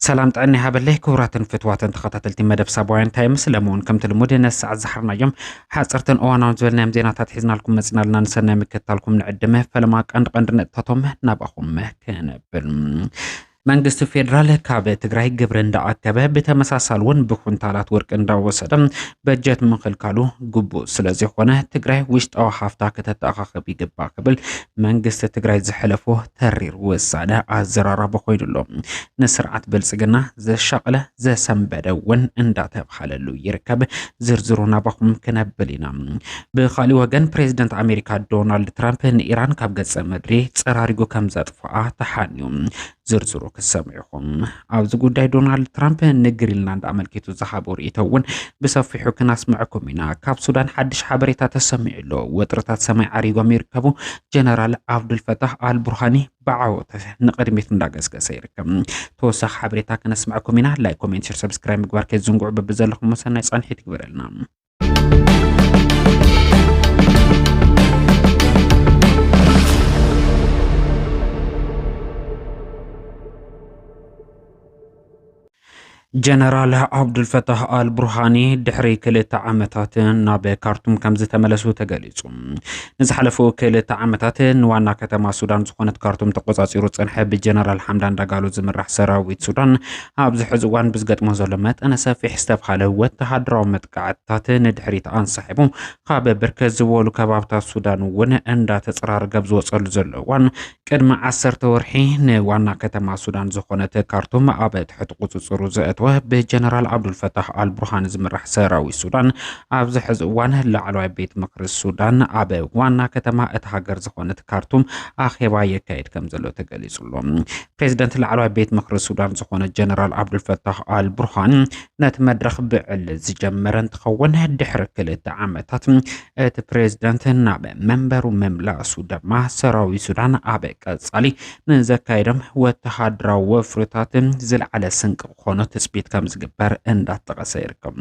ሰላም ጥዕና ይሃበለይ ክቡራትን ፍትዋትን ተኸታተልቲ መደብ ሳባውያን ታይምስ፣ ለመውን ከምቲ ልሙድ ነዚ ሰዓት ዝሓርናዮም ሓፀርትን እዋናውን ዝበልናዮም ዜናታት ሒዝናልኩም መፂናልና። ንሰናይ ምክትታልኩም ንዕድመ ፈለማ ቀንዲ ቀንዲ ነጥብታቶም ናባኹም ክነብል። መንግስቲ ፌዴራል ካብ ትግራይ ግብሪ እንዳኣከበ ብተመሳሳሊ እውን ብኩንታላት ወርቂ እንዳወሰደ በጀት ምኽልካሉ ግቡእ ስለዝኾነ ትግራይ ውሽጣዊ ሃፍታ ከተተኣኻኽብ ይግባእ ክብል መንግስቲ ትግራይ ዘሕለፎ ተሪር ውሳነ ኣዘራራቢ ኮይኑ ኣሎ። ንስርዓት ብልጽግና ዘሻቕለ ዘሰንበደ እውን እንዳተብሃለሉ ይርከብ። ዝርዝሩ ናባኹም ክነብል ኢና። ብኻሊእ ወገን ፕሬዚደንት ኣሜሪካ ዶናልድ ትራምፕ ንኢራን ካብ ገጸ ምድሪ ጸራሪጉ ከም ዘጥፍኣ ተሓንዩ። ዝርዝሩ ክሰምዑ ኢኹም። ኣብዚ ጉዳይ ዶናልድ ትራምፕ ንግሪንላንድ ኣመልኪቱ ዝሃቦ ርእይቶ እውን ብሰፊሑ ክነስምዐኩም ኢና። ካብ ሱዳን ሓድሽ ሓበሬታ ተሰሚዑ ኣሎ። ወጥርታት ሰማይ ዓሪጎም ይርከቡ። ጀነራል ኣብዱልፈታህ ኣልቡርሃኒ ብዓወት ንቕድሚት እንዳገስገሰ ይርከብ። ተወሳኺ ሓበሬታ ክነስምዐኩም ኢና። ላይክ፣ ኮሜንት፣ ሸር፣ ሰብስክራይብ ምግባር ከይትዝንግዑ በብዘለኹም ወሰናይ ጻንሒት ይግበረልና። ጀነራል ዓብዱልፈታህ ኣል ቡርሃኒ ድሕሪ ክልተ ዓመታት ናብ ካርቱም ከም ዝተመለሱ ተገሊጹ። ንዝሓለፉ ክልተ ዓመታት ንዋና ከተማ ሱዳን ዝኾነት ካርቱም ተቆጻጺሩ ዝጸንሐ ብጀነራል ሓምዳን ዳጋሎ ዝምራሕ ሰራዊት ሱዳን ኣብዚ ሕዚ እዋን ብዝገጥሞ ዘሎ መጠነ ሰፊሕ ዝተብሃለ ወተሃደራዊ መጥቃዕትታት ንድሕሪት ኣንሳሒቡ ካብ ብርክት ዝበሉ ከባብታት ሱዳን እውን እንዳተጸራረገ ኣብ ዝወጸሉ ዘሎ እዋን ቅድሚ ዓሰርተ ወርሒ ንዋና ከተማ ሱዳን ዝኾነት ካርቱም ኣብ ትሕቲ ቁጽጽሩ ዘእተወ ብጀነራል ዓብዱልፈታህ ኣል ቡርሃን ዝምራሕ ሰራዊት ሱዳን ኣብዚ ሕዚ እዋን ላዕለዋይ ቤት ምኽሪ ሱዳን ኣብ ዋና ከተማ እታ ሃገር ዝኾነት ካርቱም ኣኼባ የካየድ ከም ዘሎ ተገሊጹ ኣሎ። ፕሬዚደንት ላዕለዋይ ቤት ምኽሪ ሱዳን ዝኾነ ጀነራል ዓብዱልፈታህ ኣል ቡርሃን ነቲ መድረኽ ብዕሊ ዝጀመረ እንትኸውን ድሕሪ ክልተ ዓመታት እቲ ፕሬዚደንት ናብ መንበሩ ምምላሱ ድማ ሰራዊት ሱዳን ኣብ ቀጻሊ ንዘካየዶም ወተሃደራዊ ወፍርታት ዝለዓለ ስንቂ ክኾኖ ትጽቢት ከም ዝግበር እንዳተጠቐሰ ይርከብ።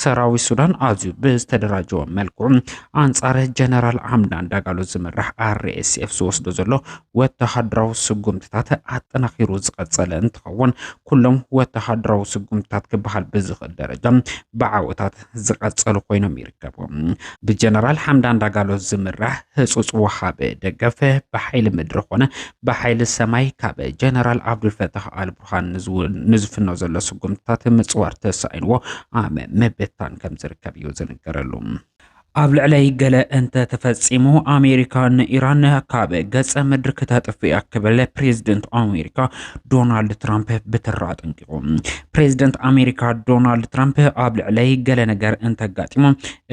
ሰራዊት ሱዳን ኣዝዩ ብዝተደራጀወ መልክዑ ኣንጻር ጀነራል ሓምዳን ዳጋሎ ዝምራሕ ኣር ኤስ ኤፍ ዝወስዶ ዘሎ ወተሃደራዊ ስጉምትታት ኣጠናኺሩ ዝቐጸለ እንትኸውን ኩሎም ወተሃደራዊ ስጉምትታት ክበሃል ብዝኽእል ደረጃ ብዓወታት ዝቐጸሉ ኮይኖም ይርከቡ። ብጀነራል ሓምዳን ዳጋሎ ዝምራሕ ህጹጽ ወሃቢ ደገፍ ብሓይሊ ምድሪ ኮነ ብሓይሊ ሰማይ ካብ ጀነራል ዓብዱልፈታህ ኣል ቡርሃን ንዝው-፣ ንዝፍኖ ዘሎ ስጉምትታት ምጽዋር ተሳኢንዎ ኣብ ምብታን ከም ዝርከብ እዩ ዝንገረሉ። ኣብ ልዕለይ ገለ እንተ ተፈጺሙ ኣሜሪካ ንኢራን ካብ ገጸ ምድሪ ክተጥፍእ እያ ክብል ፕሬዚደንት ኣሜሪካ ዶናልድ ትራምፕ ብትሪ ኣጠንቂቑ። ፕሬዚደንት ኣሜሪካ ዶናልድ ትራምፕ ኣብ ልዕለይ ገለ ነገር እንተጋጢሙ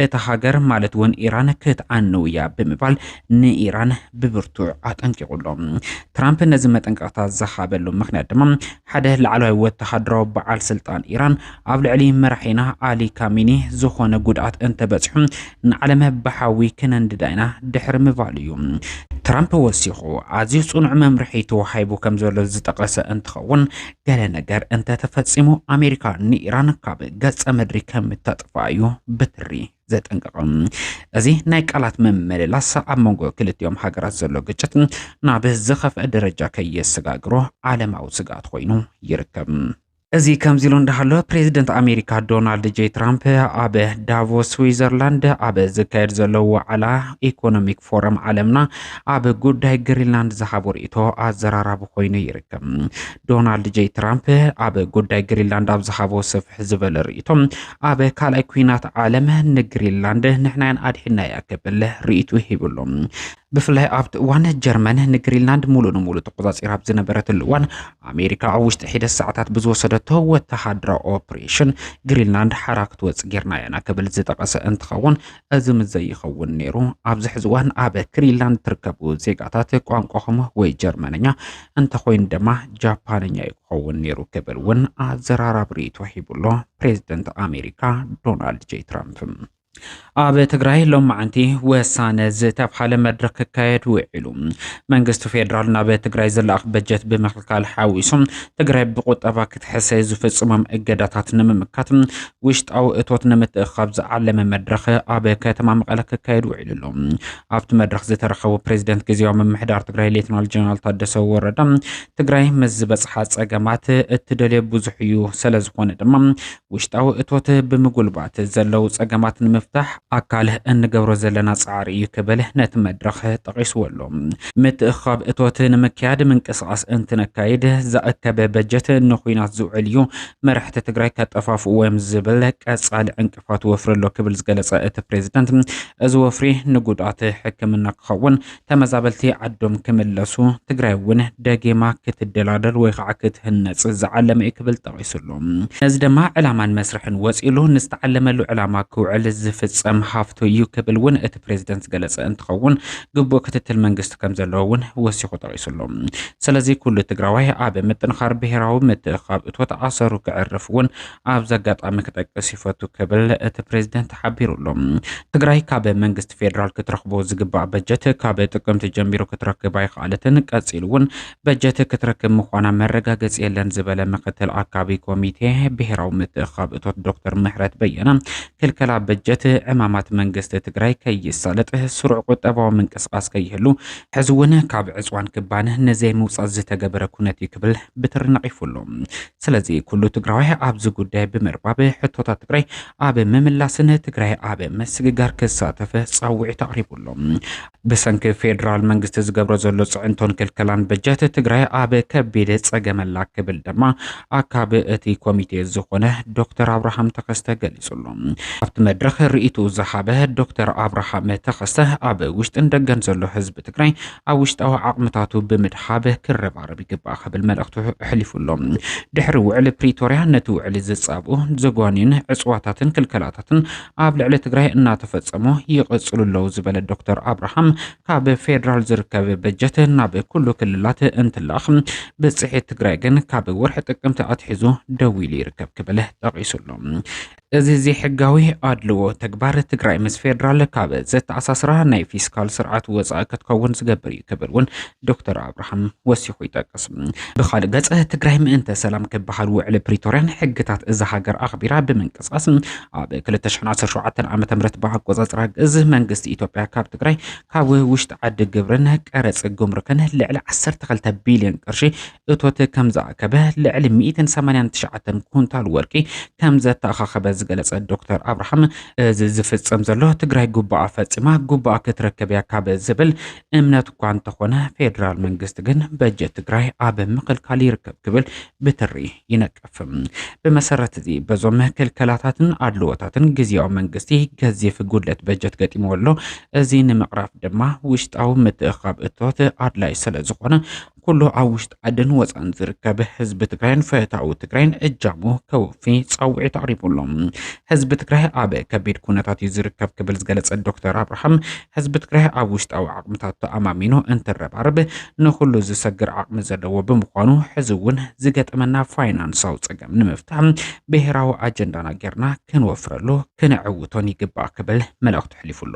እታ ሃገር ማለት እውን ኢራን ክትዓንው እያ ብምባል ንኢራን ብብርቱዕ ኣጠንቂቑ ኣሎ። ትራምፕ ነዚ መጠንቀቕታ ዝሃበሉ ምኽንያት ድማ ሓደ ላዕለዋይ ወተሃደራዊ በዓል ስልጣን ኢራን ኣብ ልዕሊ መራሒና ኣሊ ካሚኒ ዝኾነ ጉድኣት እንተበፂሑ ንዓለም ብሓዊ ክነንድዳ ኢና ድሕሪ ምባሉ እዩ። ትራምፕ ወሲኹ ኣዝዩ ጽኑዕ መምርሒ ተዋሂቡ ከም ዘሎ ዝጠቐሰ እንትኸውን ገለ ነገር እንተተፈጺሙ ኣሜሪካ ንኢራን ካብ ገጸ ምድሪ ከም እተጥፋ እዩ ብትሪ ዘጠንቀቐ። እዚ ናይ ቃላት ምምልላስ ኣብ መንጎ ክልቲኦም ሃገራት ዘሎ ግጭት ናብ ዝኸፍአ ደረጃ ከየሰጋግሮ ዓለማዊ ስግኣት ኮይኑ ይርከብ። እዚ ከምዚ ኢሉ እንዳሃሎ ፕሬዚደንት ኣሜሪካ ዶናልድ ጄ ትራምፕ ኣብ ዳቮስ ስዊዘርላንድ ኣብ ዝካየድ ዘሎ ዋዕላ ኢኮኖሚክ ፎረም ዓለምና ኣብ ጉዳይ ግሪንላንድ ዝሃቦ ርእይቶ ኣዘራራቢ ኮይኑ ይርከብ። ዶናልድ ጄ ትራምፕ ኣብ ጉዳይ ግሪንላንድ ኣብ ዝሃቦ ስፍሕ ዝበለ ርእይቶ ኣብ ካልኣይ ኩናት ዓለም ንግሪንላንድ ንሕናያን ኣድሒናያ ክብል ርእይቱ ሂብሉ። ብፍላይ ኣብቲ እዋን ጀርመን ንግሪንላንድ ሙሉ ንሙሉ ተቆጻጺራ ኣብ ዝነበረትሉ እዋን ኣሜሪካ ኣብ ውሽጢ ሒደት ሰዓታት ብዝወሰደቶ ወተሃደራዊ ኦፕሬሽን ግሪንላንድ ሓራ ክትወጽእ ጌርና ኢና ክብል ዝጠቐሰ እንትኸውን እዚ ምስ ዘይኸውን ነይሩ ኣብዚ ሕዚ እዋን ኣብ ግሪንላንድ ትርከቡ ዜጋታት ቋንቋኹም ወይ ጀርመንኛ እንተኾይኑ ድማ ጃፓንኛ እዩ ክኸውን ነይሩ ክብል እውን ኣዘራራቢ ርእይቶ ሂቡሎ ፕሬዚደንት ኣሜሪካ ዶናልድ ጄ ትራምፕ። ኣብ ትግራይ ሎማዓንቲ ወሳነ ዝተብሃለ መድረኽ ክካየድ ውዒሉ። መንግስቲ ፌዴራል ናብ ትግራይ ዝለኣኽ በጀት ብምኽልካል ሓዊሱ ትግራይ ብቁጠባ ክትሕሰ ዝፍጽሞም እገዳታት ንምምካት ውሽጣዊ እቶት ንምትእኻብ ዝዓለመ መድረኽ ኣብ ከተማ መቐለ ክካየድ ውዒሉ ኣሎ። ኣብቲ መድረኽ ዝተረኸቡ ፕሬዚደንት ግዜያዊ ምምሕዳር ትግራይ ሌተናል ጀነራል ታደሰ ወረደ ትግራይ ምስ ዝበፅሓ ፀገማት እትደልዮ ብዙሕ እዩ፣ ስለዝኾነ ድማ ውሽጣዊ እቶት ብምጉልባት ዘለዉ ጸገማት ንምፍታሕ ኣካል እንገብሮ ዘለና ጻዕሪ እዩ ክብል ነቲ መድረኽ ጠቒስዎ ኣሎ። ምትእኻብ እቶት ንምክያድ ምንቅስቓስ እንትነካይድ ዝኣከበ በጀት ንኹናት ዝውዕል እዩ፣ መራሕቲ ትግራይ ከጠፋፍእዎ እዮም ዝብል ቀጻሊ ዕንቅፋት ወፍሪ ኣሎ ክብል ዝገለጸ እቲ ፕሬዝዳንት፣ እዚ ወፍሪ ንጉድኣት ሕክምና ክኸውን ተመዛበልቲ ዓዶም ክምለሱ ትግራይ እውን ደጊማ ክትደላደል ወይ ከዓ ክትህነፅ ዝዓለመ እዩ ክብል ጠቒሱሉ። ነዚ ድማ ዕላማን መስርሕን ወፂሉ ንዝተዓለመሉ ዕላማ ክውዕል ዝፍፀም ሃፍቱ እዩ ክብል እውን እቲ ፕሬዝደንት ዝገለፀ እንትኸውን ግቡእ ክትትል መንግስቲ ከም ዘለዎ እውን ወሲኹ ጠቒሱሉ። ስለዚ ኩሉ ትግራዋይ ኣብ ምጥንኻር ብሄራዊ ምትእኻብ እቶት ኣሰሩ ክዕርፍ እውን ኣብዚ ኣጋጣሚ ክጠቅስ ይፈቱ ክብል እቲ ፕሬዝደንት ሓቢሩ ኣሎ። ትግራይ ካብ መንግስቲ ፌዴራል ክትረኽቦ ዝግባእ በጀት ካብ ጥቅምቲ ጀሚሩ ክትረክብ ኣይኸኣለትን፣ ቀፂሉ እውን በጀት ክትረክብ ምዃና መረጋገፂ የለን ዝበለ ምክትል ኣካቢ ኮሚቴ ብሄራዊ ምትእኻብ እቶት ዶክተር ምሕረት በየነ፣ ክልከላ በጀት ዕማማት መንግስቲ ትግራይ ከይሳለጥ ስሩዕ ቁጠባዊ ምንቅስቃስ ከይህሉ ሕዚ እውን ካብ ዕፅዋን ክባን ንዘይምውፃእ ዝተገበረ ኩነት እዩ ክብል ብትሪ ነቒፉ ኣሎ። ስለዚ ኩሉ ትግራዋይ ኣብዚ ጉዳይ ብምርባብ ሕቶታት ትግራይ ኣብ ምምላስን ትግራይ ኣብ ምስግጋር ክሳተፍ ጻውዒት ኣቕሪቡ ኣሎ። ብሰንኪ ፌደራል መንግስቲ ዝገብሮ ዘሎ ጽዕንቶን ክልከላን በጀት ትግራይ ኣብ ከቢድ ጸገም ኣላ ክብል ድማ ኣካቢ እቲ ኮሚቴ ዝኾነ ዶክተር ኣብርሃም ተኸስተ ገሊጹ ኣሎ። ኣብቲ መድረኽ ርእይትኡ ዝሃበ ዶክተር ኣብርሃም ተኸስተ ኣብ ውሽጥን ደገን ዘሎ ህዝቢ ትግራይ ኣብ ውሽጣዊ ዓቕምታቱ ብምድሓብ ክረባረብ ይግባእ ክብል መልእኽቱ ኣሕሊፉ ኣሎ። ድሕሪ ውዕሊ ፕሪቶርያ ነቲ ውዕሊ ዝጻብኡ ዘጓንዩን ዕጽዋታትን ክልከላታትን ኣብ ልዕሊ ትግራይ እናተፈጸሙ ይቕጽሉ ኣለዉ ዝበለ ዶክተር ኣብርሃም ካብ ፌደራል ዝርከብ በጀት ናብ ኩሉ ክልላት እንትላኽ ብጽሒት ትግራይ ግን ካብ ወርሒ ጥቅምቲ ኣትሒዙ ደው ኢሉ ይርከብ ክብል ጠቒሱ ኣሎ። እዚ ዘይሕጋዊ ኣድልዎ ተግባር ትግራይ ምስ ፌደራል ካብ ዘተኣሳስራ ናይ ፊስካል ስርዓት ወፃኢ ክትከውን ዝገብር እዩ ክብል እውን ዶክተር ኣብርሃም ወሲኹ ይጠቅስ። ብኻልእ ገፅ ትግራይ ምእንተ ሰላም ክበሃል ውዕሊ ፕሪቶርያን ሕግታት እዛ ሃገር ኣኽቢራ ብምንቅስቃስ ኣብ ክልተ ሽሕን ዓሰርተ ሸውዓተን ዓመተ ምህረት ብኣቆፃፅራ ግእዝ መንግስቲ ኢትዮጵያ ካብ ትግራይ ካብ ውሽጢ ዓዲ ግብርን ቀረፅ ጉምሩክን ልዕሊ ዓሰርተ ክልተ ቢልዮን ቅርሺ እቶት ከም ዝኣከበ ልዕሊ ሚእትን ሰማንያን ትሽዓተን ኩንታል ወርቂ ከም ዘተኣኻኸበ ዝገለጸ ዶክተር ኣብርሃም፣ እዚ ዝፍጸም ዘሎ ትግራይ ጉባኣ ፈጺማ ጉባኣ ክትረክብ እያ ካብ ዝብል እምነት እኳ እንተኾነ ፌደራል መንግስቲ ግን በጀት ትግራይ ኣብ ምኽልካል ይርከብ ክብል ብትሪ ይነቅፍ። ብመሰረት እዚ በዞም ክልከላታትን ኣድልዎታትን ግዜያዊ መንግስቲ ገዚፍ ጉድለት በጀት ገጢምዎ ኣሎ። እዚ ንምቕራፍ ድማ ውሽጣዊ ምትእኻብ እቶት ኣድላይ ስለ ዝኾነ ኩሉ ኣብ ውሽጢ ዓድን ወፃን ዝርከብ ህዝቢ ትግራይን ፈታዊ ትግራይን እጃሙ ከወፊ ፃውዒት ኣቕሪቡ ኣሎ። ህዝቢ ትግራይ ኣብ ከቢድ ኩነታት እዩ ዝርከብ ክብል ዝገለጸ ዶክተር ኣብርሃም ህዝቢ ትግራይ ኣብ ውሽጣዊ ዓቕምታት ተኣማሚኑ እንትረባረብ ንኹሉ ዝሰግር ዓቕሚ ዘለዎ ብምዃኑ ሕዚ እውን ዝገጠመና ፋይናንሳዊ ፀገም ንምፍታሕ ብሄራዊ ኣጀንዳና ጌርና ክንወፍረሉ ክነዕውቶን ይግባእ ክብል መልእኽቱ ኣሕሊፉ ኣሎ።